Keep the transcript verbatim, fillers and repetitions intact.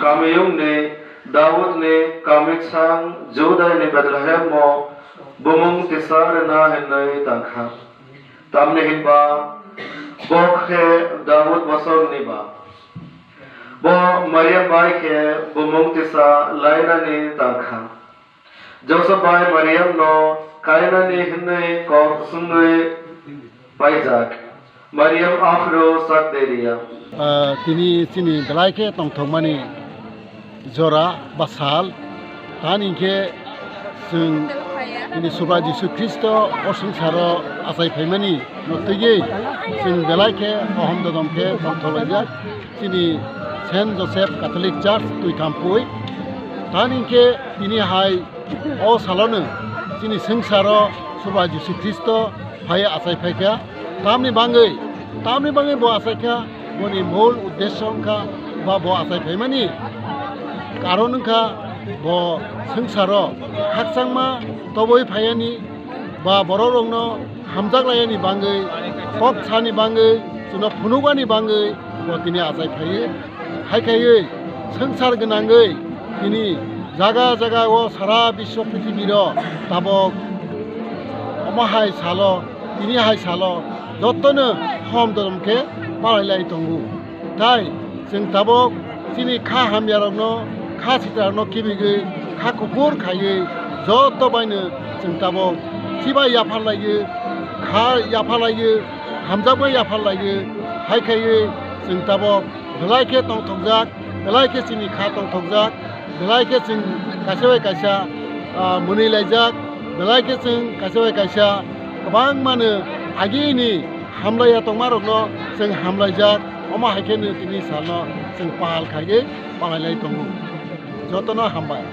Kamiyungni Daudni kamisang Judaini Bethlehemo bumung tisa rwna hinwi tangkha. Tamni hinba bo khe Daud bosongni ba. Bo Mariam bai khe bumung tisa lainani tangkha. Josep bai Mariamno kainani hinwi kok swngwi paijak. Mariam aphuru sak deriya. Ah, tini chini belai khe tongthokmani jora ba sal. Tani hinkhe chwng tini Subra Jisu Khristo o swngcharo achai phaimani no twiwi chwng belai khe hohom dodom khe tongthok laijak. Chini Saint Joseph Catholic Church Twithampui. Tani hinkhe tini hai o salono chini swngcharo Subra Jisu Khristo phai achai phaikha. Tamni bangwi, tamni bangwi bo achaikha, boni mol uddesho wngkha ba bo achai phaimani karon wngkha bo swngcharo khakchangma tobwi phaiyani ba bororokno hamjak laiyani bangwi, kok sani bangwi, chwngno phunukani bangwi bo tini achai phaiwi, hai khaiwi swngchar gwnangwi tini jaga jaga o sara biswo prithibi ro tabok omo hai salo, tini hai salo jotono hom dodom khe palai lai tongo. Tai chwng tabok chini kha hamyarokno, kha sitrarokno kibigwi, kha kuphur khaiwi joto baino chwng tabok chibai yaphar laiwi, kha yaphar laiwi, hamjakbai yaphar laiwi, hai khaiwi chwng tabok belai khe tongthokjak, belai khe chini kha tongthokjak, belai khe chwng kaisa bai kaisa, ah, mwnwi laijak, belai khe chwng kaisa bai kaisa kwbangmano agini hamlaiya tongmarokno chwng hamlaijak, omo hai kheno tini salno chwng pal khaiwi palailai tongo. Jotono hambai.